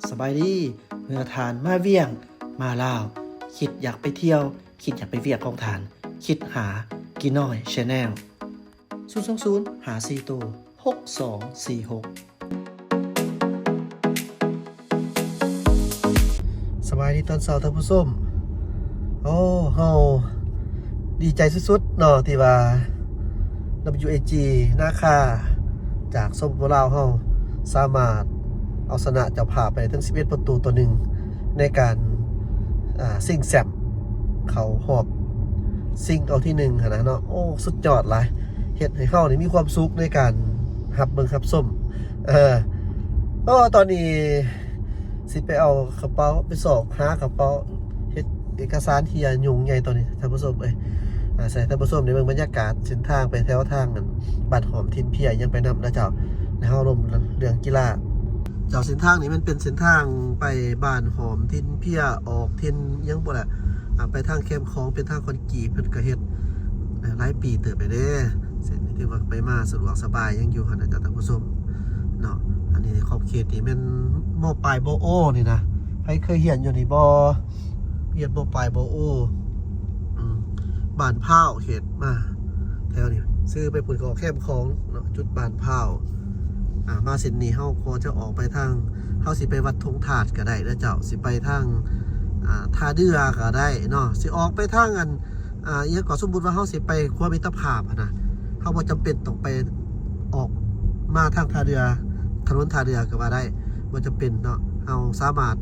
ສະບາຍດີ ເມື່ອທ່ານມາວຽງ ມາລາວ ຄິດຢາກໄປທ່ຽວ ຄິດຢາກໄປວຽກຂອງທ່ານ ຄິດຫາກີນ້ອຍ Channel ສູນສອງສູນ ຫ້າສີ່ໂຕ ຫົກສອງສີ່ຫົກ. ສະບາຍດີຕອນເຊົ້າທ່ານຜູ້ຊົມ. ໂອ້ ເຮົາດີໃຈສຸດໆເນາະ ທີ່ວ່າ WAG ນາຄາ ຈາກ ສປປ ລາວ ເຮົາສາມາດເອົາຊະນະເຈົ້າພາບໄປເຖິງສິບເອັດປະຕູຕໍ່ໜຶ່ງ ໃນການ ອ່າ ຊິງແຊັມ ເຂົ້າຮອບຊິງເອົາທີໜຶ່ງຫັ້ນນະເນາະ. ໂອ້ ສຸດຍອດຫຼາຍ ເຮັດໃຫ້ເຮົານີ້ມີຄວາມສຸກໃນການຮັບເບິ່ງຮັບຊົມ. ເອີ ໂອ້ ຕອນນີ້ ຊິໄປເອົາກະເປົາ ໄປຊອກຫາກະເປົາ ເຮັດເອກະສານເຮຍຫຍຸ້ງໃຫຍ່ຕອນນີ້ທ່ານຜູ້ຊົມເອີຍ. ອາ ໃຫ້ທ່ານຜູ້ຊົມໄດ້ເບິ່ງບັນຍາກາດເສັ້ນທາງໄປແຖວທາງ ອັນ ບ້ານຫອມຖິ່ນເພຍ ຍັງໄປນຳນະເຈົ້າ ແລ້ວເຮົາລົມເລື່ອງກິລາ. ເຈົ້າ ເສັ້ນທາງນີ້ມັນເປັນເສັ້ນທາງໄປບ້ານຫອມຖິ່ນເພຍ ອອກຖິ່ນຫຍັງພຸ້ນແຫຼະ ອາ ໄປທາງແຄມຂອງ ເປັນທາງຄອນກຣີດ ເພິ່ນກະເຮັດ ເອີ ຫຼາຍປີເຕີບແລ້ວເດ້. ເສັ້ນນີ້ຖືວ່າໄປມາສະດວກສະບາຍຍັງຢູ່ຫັ້ນນະເຈົ້າທ່ານຜູ້ຊົມເນາະ. ອັນນີ້ຂອບເຂດນີ້ແມ່ນ ມ.ປາຍ ບ.ໂອ ນີ້ນະ ໃຜເຄີຍຮຽນຢູ່ນີ້ບໍ່? ຮຽນ ມ.ປາຍ ບ.ໂອ ອືມ ບ້ານພ້າວ ເຂດມາແຖວນີ້ ຊື່ໄປພຸ້ນກໍອອກແຄມຂອງເນາະ ຈຸດບ້ານພ້າວ. ອາ ມາເສັ້ນນີ້ເຮົາກໍຈະອອກໄປທາງ ເຮົາຊິໄປວັດທົ່ງທາດກໍໄດ້ເດີເຈົ້າ ຊິໄປທາງ ອາ ທ່າເດື່ອກໍໄດ້ເນາະ ຊິອອກໄປທາງ ອັນ ອາ ອີ່ຫຍັງກໍ ສົມມຸດວ່າເຮົາຊິໄປຂົວມິດຕະພາບຫັ້ນນະ ເຮົາບໍ່ຈຳເປັນຕ້ອງໄປອອກມາທາງທ່າເດື່ອ ຖະໜົນທ່າເດື່ອກໍວ່າໄດ້ ບໍ່ຈຳເປັນເນາະ ເຮົາສາມາດ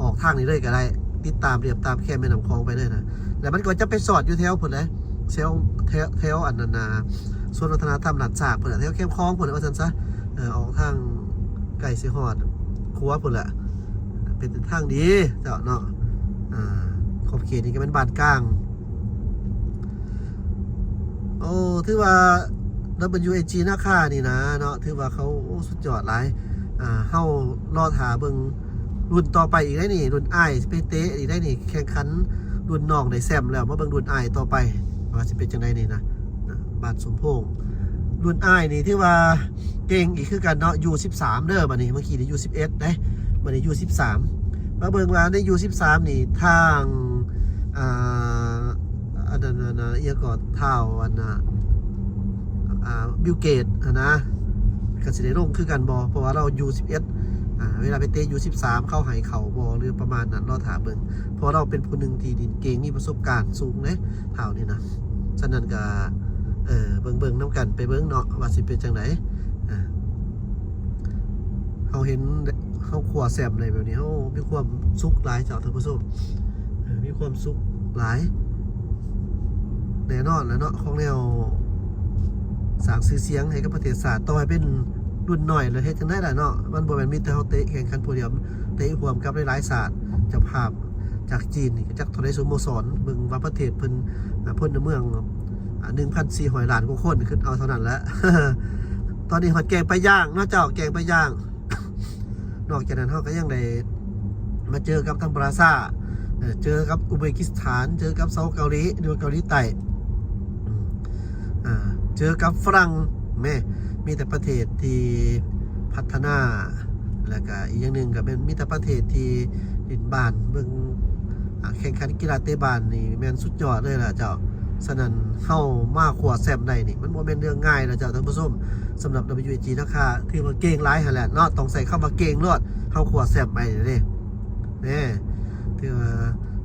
ອອກທາງນີ້ເລີຍກໍໄດ້ ຕິດຕາມລຽບຕາມແຄມແມ່ນ້ຳຂອງໄປເລີຍນະ. ແລ້ວມັນກໍຈະໄປສອດຢູ່ແຖວພຸ້ນແຫຼະ ແຖວ ແຖວ ແຖວອັນນັ້ນນະ ສວນວັດທະນະທຳລ້ານຊ້າງພຸ້ນແຫຼະ ແຖວແຄມຂອງພຸ້ນແຫຼະ ວ່າຊັ້ນຊະ. ເອີ ອອກທາງໃກ້ຊິຮອດຂົວພຸ້ນແຫຼະ ເປັນເສັ້ນທາງດີເຈົ້າເນາະ. ອາ ຂອບເຂດນີ້ກໍແມ່ນບ້ານກາງ. ໂອ້ ຖືວ່າ WAG ນາຄານີ້ນະເນາະ ຖືວ່າເຂົາ ໂອ້ ສຸດຍອດຫຼາຍ. ອາ ເຮົາລໍຖ້າເບິ່ງລຸ້ນຕໍ່ໄປອີກໄດ໋ນີ້ ລຸ້ນອ້າຍຊິໄປເຕະອີກໄດ໋ນີ້ ແຂ່ງຂັນລຸ້ນນ້ອງໄດ້ແຊ້ມແລ້ວ ມາເບິ່ງລຸ້ນອ້າຍຕໍ່ໄປວ່າຊິເປັນຈັ່ງໃດນີ້ນະ. ນະ ບ້ານສົມໂພງ ລຸ້ນອ້າຍນີ້ຖືວ່າເກັ່ງອີກຄືກັນເນາະ ຢູສິບສາມເດີ ບາດນີ້ ເມື່ອກີ້ນີ້ຢູສິບເອັດເດ້ ບາດນີ້ຢູສິບສາມ. ມາເບິ່ງວ່າໃນຢູສິບສາມນີ້ ທາງ ອ່າ ອັນນັ້ນ ອັນນັ້ນ ອີ່ຫຍັງກໍ ທ້າວ ອັນນ່າ ອ່າ ບິວເກດຫັ້ນນະ ກໍຊິໄດ້ລົງຄືກັນບໍ່ ເພາະວ່າລາວຢູສິບເອັດ ອ່າ ເວລາໄປເຕະຢູສິບສາມ ເຂົາໃຫ້ເຂົ້າບໍ່ ຫຼືປະມານນັ້ນ ລໍຖ້າເບິ່ງ ເພາະວ່າລາວເປັນຜູ້ໜຶ່ງທີ່ຫຼິ້ນເກັ່ງ ມີປະສົບການສູງເດ້ ທ້າວນີ້ນະ. ສະນັ້ນກໍ ເອີ ເບິ່ງໆນຳກັນ ໄປເບິ່ງເນາະ ວ່າຊິເປັນຈັ່ງໃດ. ເຮົາເຫັນເຮົາຄວ້າແຊ້ມໄດ້ແບບນີ້ ເຮົາມີຄວາມສຸກຫຼາຍເຈົ້າທ່ານຜູ້ຊົມ ເອີ ມີຄວາມສຸກຫຼາຍ ແນ່ນອນແຫຼະເນາະ ຂອງແນວສ້າງຊື່ສຽງໃຫ້ກັບປະເທດຊາດ ຕໍ່ໃຫ້ເປັນລຸ້ນນ້ອຍແລ້ວເຮັດຈັ່ງໃດລະເນາະ. ມັນບໍ່ແມ່ນມີແຕ່ເຮົາເຕະແຂ່ງຂັນຜູ້ດຽວ ເຕະຮ່ວມກັບຫຼາຍໆຊາດ ເຈົ້າພາບຈາກຈີນນີ້ ຈັກເທົ່າໃດສະໂມສອນ ເບິ່ງວ່າປະເທດເພິ່ນ ອາ ພົນລະເມືອງ ອາ ໜຶ່ງພັນສີ່ຮ້ອຍລ້ານກວ່າຄົນ ຄິດເອົາເທົ່ານັ້ນແຫຼະ. ຕອນນີ້ຮອດແກ້ງປາຍຢາງເນາະເຈົ້າ ແກ້ງປາຍຢາງ. ນອກຈາກນັ້ນເຮົາກໍຍັງໄດ້ມາເຈີກັບທາງບຣາຊາ ເອີ ເຈີກັບອຸເບກິສຖານ ເຈີກັບເຊົາເກົາຫຼີ ຫຼືວ່າເກົາຫຼີໃຕ້ ອາ ເຈີກັບຝຣັ່ງ ແມ່ ມີແຕ່ປະເທດທີ່ພັດທະນາ ແລ້ວກະອີກຢ່າງໜຶ່ງກໍແມ່ນມີແຕ່ປະເທດທີ່ຫຼິ້ນບານ ເບິ່ງ ອາ ແຂ່ງຂັນກິລາເຕະບານນີ້ແມ່ນສຸດຍອດເລີຍລະເຈົ້າ. ສະນັ້ນເຮົາມາຄວ້າແຊ້ມໄດ້ນີ້ ມັນບໍ່ແມ່ນເລື່ອງງ່າຍນະເຈົ້າທ່ານຜູ້ຊົມ. ສຳລັບ WAG ນາຄາ ຖືວ່າເກັ່ງຫຼາຍຫັ້ນແຫຼະເນາະ ຕ້ອງໃຊ້ຄຳວ່າເກັ່ງໂລດ ເຮົາຄວ້າແຊ້ມໄປເດ້ ແນ່ ຖືວ່າ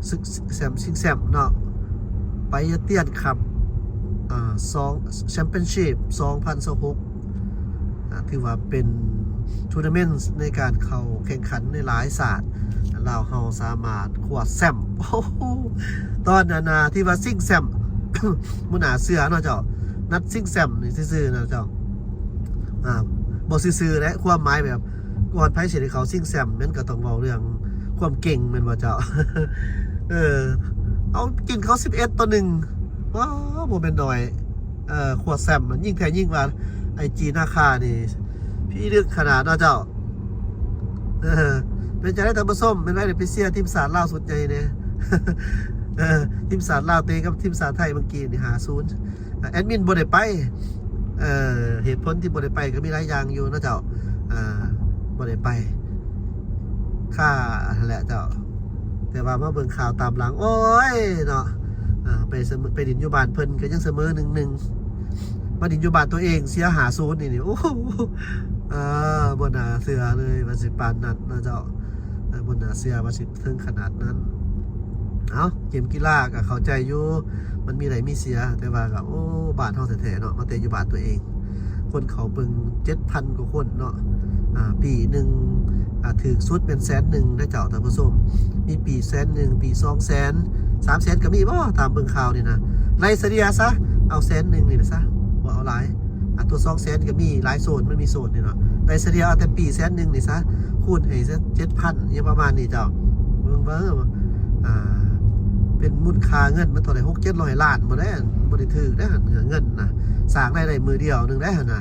ຊຶກແຊ້ມ ຊິງແຊ້ມເນາະ ໄປຢາຕຽນຄັບ ອາ ສອງ ແຊັມປຽນຊິບ ສອງພັນຊາວຫົກ ອາ ຖືວ່າເປັນທູນາເມັນໃນການເຂົ້າແຂ່ງຂັນໃນຫຼາຍຊາດ ລາວເຮົາສາມາດຄວ້າແຊ້ມ. ໂອ້ໂຫ ຕອນນັ້ນນະ ທີ່ວ່າຊິງແຊ້ມ ບໍ່ໜ້າເຊື່ອເນາະເຈົ້າ ນັດຊິງແຊ້ມນີ້ຊື່ໆນະເຈົ້າ ອາ ບໍ່ຊື່ໆແຫຼະ ຄວາມໝາຍແບບ ກ່ອນໃຜຊິໄດ້ເຂົ້າຊິງແຊ້ມ ມັນກໍຕ້ອງເວົ້າເລື່ອງຄວາມເກັ່ງແມ່ນບໍ່ເຈົ້າ? ເອີ ເອົາກິນເຂົາສິບເອັດຕໍ່ໜຶ່ງ ວ້າວ ບໍ່ແມ່ນໜ້ອຍ. ເອີ ຄວ້າແຊ້ມ ຍິງແທ້ຍິງວ່າ ໄອຈີນາຄານີ້ ພິລຶກຂະໜາດເນາະເຈົ້າ. ເອີ ເປັນຈັ່ງໃດທ່ານຜູ້ຊົມ ແມ່ນໄວໄດ້ໄປເຊຍທີມຊາດລາວຊຸດໃຫຍ່ແດ່? ເອີ ທີມຊາດລາວເຕະກັບທີມຊາດໄທເມື່ອກີ້ນີ້ ຫ້າສູນ ແອດມິນບໍ່ໄດ້ໄປ ເອີ ເຫດຜົນທີ່ບໍ່ໄດ້ໄປກໍມີຫຼາຍຢ່າງຢູ່ເນາະເຈົ້າ ເອີ ບໍ່ໄດ້ໄປ. ຄ່າຫັ້ນແຫຼະເຈົ້າ. ແຕ່ວ່າມາເບິ່ງຂ່າວຕາມຫຼັງ ໂອ້ຍເນາະ ອ່າ ໄປສະເໝີ ໄປຫຼິ້ນຢູ່ບ້ານເພິ່ນກໍຍັງສະເໝີ ໜຶ່ງໜຶ່ງ ມາຫຼິ້ນຢູ່ບ້ານຕົວເອງເສຍ ຫ້າສູນ ນີ້ ນີ້ ໂອ້ ເອີ ບໍ່ໜ້າເຊື່ອເລີຍວ່າຊິປານນັ້ນເນາະເຈົ້າ. ເອີ ບໍ່ໜ້າເຊື່ອວ່າຊິເຖິງຂະໜາດນັ້ນ. ເອົ້າ ເກມກິລາກໍເຂົ້າໃຈຢູ່ ມັນມີໄດ້ມີເສຍ ແຕ່ວ່າກໍ ໂອ້ ບ້ານເຮົາແທ້ໆເນາະ ມາແຕ່ຢູ່ບ້ານຕົວເອງ ຄົນເຂົ້າເບິ່ງເຈັດພັນກວ່າຄົນເນາະ. ອ່າ ປີໜຶ່ງ ອ່າ ຖືກສຸດແມ່ນແສນໜຶ່ງເດ້ເຈົ້າທ່ານຜູ້ຊົມ. ມີປີແສນໜຶ່ງ ປີສອງແສນ ສາມແສນກໍມີບໍ່ ຕາມເບິ່ງຂ່າວນີ້ນະ. ໄລ່ສະເລ່ຍຊະ ເອົາແສນໜຶ່ງນີ້ລະຊະ ບໍ່ເອົາຫຼາຍ. ອ່າ ຕົວສອງແສນກໍມີ ຫຼາຍໂຊນ ມັນມີໂຊນນີ້ເນາະ. ໄລ່ສະເລ່ຍເອົາແຕ່ປີແສນໜຶ່ງນີ້ຊະ ຄູນໃຫ້ຊະເຈັດພັນ ຫຍັງປະມານນີ້ເຈົ້າ. ເບິ່ງ ເບິ່ງ ອ່າ ເປັນມູນຄ່າເງິນມັນເທົ່າໃດ ຫົກເຈັດຮ້ອຍລ້ານບໍ່ໄດ້ ບໍ່ໄດ້ຖືກເດ້ ເງິນນະ ສ້າງລາຍໄດ້ມື້ດຽວໜຶ່ງໄດ້ຫັ້ນນະ.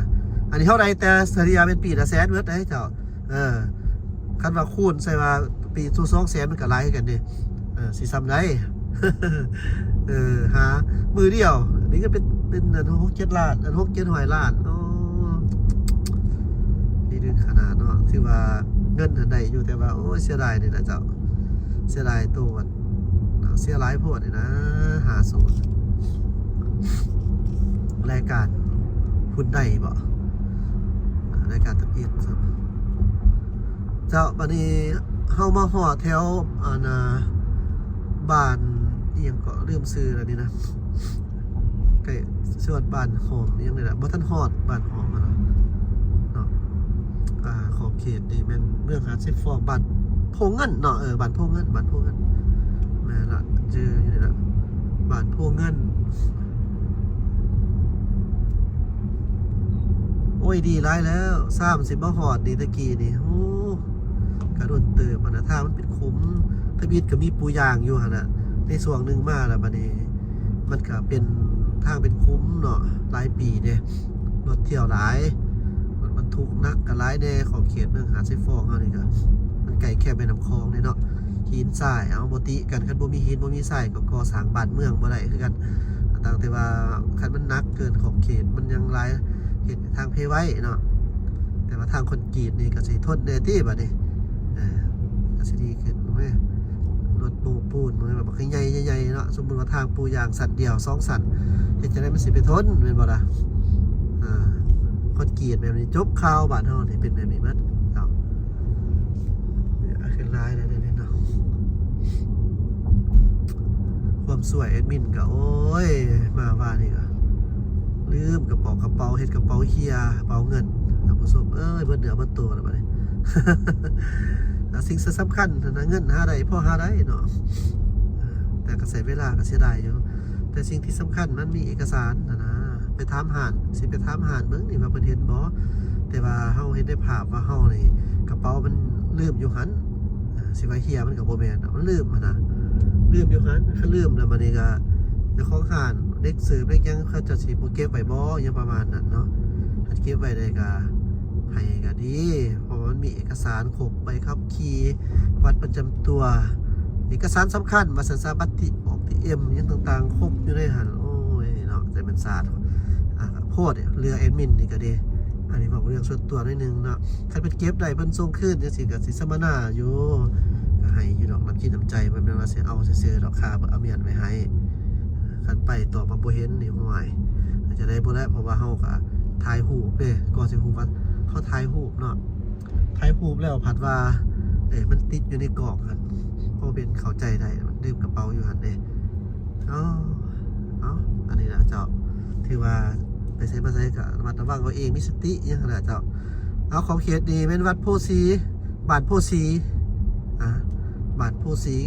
ອັນນີ້ເຮົາໄດ້ແຕ່ສະເລ່ຍເປັນປີລະແສນເບິດເດ້ເຈົ້າ. ເອີ ຄັນວ່າຄູນໃສ່ວ່າປີສອງແສນ ມັນກໍຫຼາຍຄືກັນເດ້. ເອີ ຊິສ່ຳໃດ ເອີ ຫາມື້ດຽວນີ້ກໍເປັນ ເປັນອັນ ຫົກເຈັດລ້ານ ອັນ ຫົກເຈັດຮ້ອຍລ້ານ. ໂອ້ ທີ່ດຶງຂະໜາດເນາະ ຖືວ່າເງິນຫັ້ນໄດ້ຢູ່ ແຕ່ວ່າ ໂອ້ຍ ເສຍດາຍນີ້ລະເຈົ້າ ເສຍດາຍໂຕ ເສຍຫຼາຍໂພດນີ້ນະ ຫ້າສູນ. ລາຍການພຸ້ນໄດ້ບໍ່ ລາຍການທຳອິດເຈົ້າ. ບັດນີ້ເຮົາມາຮອດແຖວ ອັນ ອ່າ ບ້ານອີ່ຫຍັງເກາະ ລືມຊື່ແລ້ວນີ້ນະ ໃກ້ ຊິຮອດບ້ານຫອມອີ່ຫຍັງນີ້ແຫຼະ ບໍ່ທັນຮອດບ້ານຫອມຫັ້ນນະເນາະ. ອ່າ ຂອບເຂດນີ້ແມ່ນເມືອງຫາດຊາຍຟອງ ບ້ານໂພເງິນເນາະ. ເອີ ບ້ານໂພເງິນ ບ້ານໂພເງິນ ແມ່ນລະ ຈື່ຢູ່ນີ້ລະ ບ້ານໂພເງິນ. ໂອ້ຍ ດີຫຼາຍແລ້ວ ຊ້ຳຊິມາຮອດນີ້ ຕະກີ້ນີ້ ໂອ້ ກະດົນເຕີບຫັ້ນນະ ທາງມັນເປັນຂຸມ. ທຳອິດກໍມີປູຢາງຢູ່ຫັ້ນນະ ໃນຊ່ວງໜຶ່ງມາແລ້ວ ບັດນີ້ມັນກະເປັນທາງເປັນຂຸມເນາະ ຫຼາຍປີເດ້ ລົດທ່ຽວຫຼາຍ ລົດບັນທຸກໜັກກໍຫຼາຍແດ່. ຂອບເຂດເມືອງຫາດຊາຍຟອງເຮົານີ້ກໍ ມັນໃກ້ແຄມແມ່ນ້ຳຂອງເດ້ເນາະ ຫີນຊາຍ ເອົາ ບໍ່ຕິກັນ ຄັນບໍ່ມີຫີນບໍ່ມີຊາຍກໍກໍ່ສ້າງບ້ານເມືອງບໍ່ໄດ້ຄືກັນ. ຕ່າງແຕ່ວ່າຄັນມັນໜັກເກີນຂອບເຂດ ມັນຍັງຫຼາຍ ເຮັດທາງເພໄວ້ເນາະ ແຕ່ວ່າທາງຄອນກຣີດນີ້ກໍຊິທົນແດ່ຕິບັດນີ້. ເອີ ກໍຊິດີຂຶ້ນເວີ້ຍ ລົດໂມ້ປູນເບິ່ງແບບບັກໃຫຍ່ໆເນາະ. ສົມມຸດວ່າທາງປູຢາງຊັ້ນດຽວ ສອງຊັ້ນ ເຮັດຈັ່ງໃດມັນຊິໄປທົນແມ່ນບໍ່ລະ? ອ່າ ຄອນກຣີດແບບນີ້ຈົບຂ່າວ ບ້ານເຮົານີ້ເປັນແບບນີ້ເບິດເນາະ. ຂຶ້ນຫຼາຍແລ້ວເດນີ້ເນາະ. ຄວາມຊ່ວຍແອດມິນກໍ ໂອ້ຍ ມາວານນີ້ກໍລືມກະເປົາ ກະເປົາ ເຮັດກະເປົາເຫ່ຍ ກະເປົາເງິນ ທ່ານຜູ້ຊົມເອີຍ ເບິດເນື້ອເບິດໂຕແລ້ວບັດນີ້. ອ່າ ສິ່ງທີ່ສຳຄັນຫັ້ນນະ ເງິນຫາໄດ້ ພໍຫາໄດ້ເນາະ ເອີ ແຕ່ກໍໃຊ້ເວລາ ກໍເສຍດາຍຢູ່. ແຕ່ສິ່ງທີ່ສຳຄັນມັນມີເອກະສານຫັ້ນນະ ໄປຖາມຮ້ານ ຊິໄປຖາມຮ້ານເບິ່ງນີ້ວ່າເພິ່ນເຫັນບໍ່. ແຕ່ວ່າເຮົາເຫັນໃນພາບວ່າເຮົານີ້ ກະເປົາມັນລືມຢູ່ຫັ້ນ ອ່າ ຊິວ່າເຫ່ຍມັນກໍບໍ່ແມ່ນດອກ ມັນລືມຫັ້ນນະ ລືມຢູ່ຫັ້ນ. ຄັນລືມແລ້ວບັດນີ້ກໍເຈົ້າຂອງຮ້ານ ເດັກເສີບເດັກຫຍັງ ເຂົາເຈົ້າຊິບໍ່ເກັບໄວ້ບໍ່ ຫຍັງປະມານນັ້ນເນາະ. ຄັນເກັບໄວ້ໄດ້ກໍໃຫ້ກໍດີ ເພາະວ່າມັນມີເອກະສານຄົບ ໃບຂັບຂີ່ ບັດປະຈຳຕົວ ເອກະສານສຳຄັນວ່າຊັ້ນຊະ ບັດທີ່ອອກ ທີເອັມ ຫຍັງຕ່າງໆ ຄົບຢູ່ໃນຫັ້ນ. ໂອ້ຍເນາະ ໃຈແມ່ນສາດ ອ່າ ໂພດ ເຫຼືອແອດມິນນີ້ກໍດີ. ອັນນີ້ເວົ້າເລື່ອງສ່ວນຕົວໜ້ອຍໜຶ່ງເນາະ ຄັນເພິ່ນເກັບໄດ້ເພິ່ນສົ່ງຄືນຈັ່ງຊີ້ກໍຊິສຳມະນາຢູ່ ກໍໃຫ້ຢູ່ດອກ ນ້ຳຈິດນ້ຳໃຈ ບໍ່ແມ່ນວ່າຊິເອົາຊື່ໆດອກ ຄ່າເພິ່ນເອົາມຽນໄວ້ໃຫ້. ຄັນໄປຕອບວ່າບໍ່ເຫັນນີ້ ໂອ້ຍ ຈະໄດ້ບໍ່ແຫຼະ ເພາະວ່າເຮົາກໍຖ່າຍຮູບເດ້ ກໍຊິຮູ້ວ່າເຮົາຖ່າຍຮູບເນາະ ຖ່າຍຮູບແລ້ວພັດວ່າ ເອີ ມັນຕິດຢູ່ໃນກ້ອງຫັ້ນ ພໍເປັນເຂົ້າໃຈໄດ້ ມັນລືມກະເປົາຢູ່ຫັ້ນເດ້. ເອົາ ເອົາ ອັນນີ້ລະເຈົ້າ ຖືວ່າໄປໃສມາໃສກໍລະມັດລະວັງເອົາເອງ ມີສະຕິຫຍັງຫັ້ນລະເຈົ້າ. ເອົາ ຂອບເຂດນີ້ແມ່ນວັດໂພສີ ບ້ານໂພສີ ອ່າ ບ້ານໂພສີ.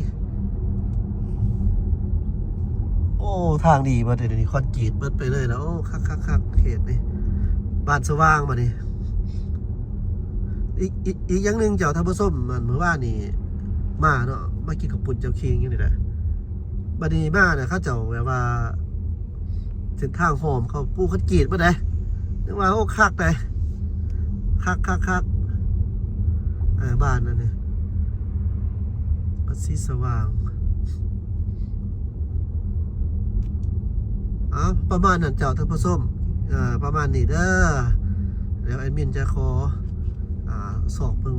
ໂອ້ ທາງດີເບິດເດ ດຽວນີ້ຄອນກຣີດເບິດໄປເລີຍລະ. ໂອ້ ຄັກໆໆ ເຂດນີ້ ບ້ານສະຫວ່າງບັດນີ້. ອີກ ອີກ ອີກຢ່າງໜຶ່ງເຈົ້າທ່ານຜູ້ຊົມ ອັນ ມື້ວານນີ້ມາເນາະ ມາກິນເຂົ້າປຸ້ນເຈົ້າຄີງຢູ່ນີ້ແຫຼະ. ບັດນີ້ມານະ ເຂົາເຈົ້າແບບວ່າ ເສັ້ນທາງຫ້ອມເຂົາປູຄອນກຣີດໝົດເດ້ ຍັງວ່າ ໂອ້ ຄັກເດ້ ຄັກໆໆ. ເອີ ບ້ານນັ້ນນີ້ ວັດສີສະຫວ່າງ. ເອົາ ປະມານນັ້ນເຈົ້າທ່ານຜູ້ຊົມ ເອີ ປະມານນີ້ເດີ. ແລ້ວແອດມິນຈະຂໍ ອ່າ ຊອກເບິ່ງ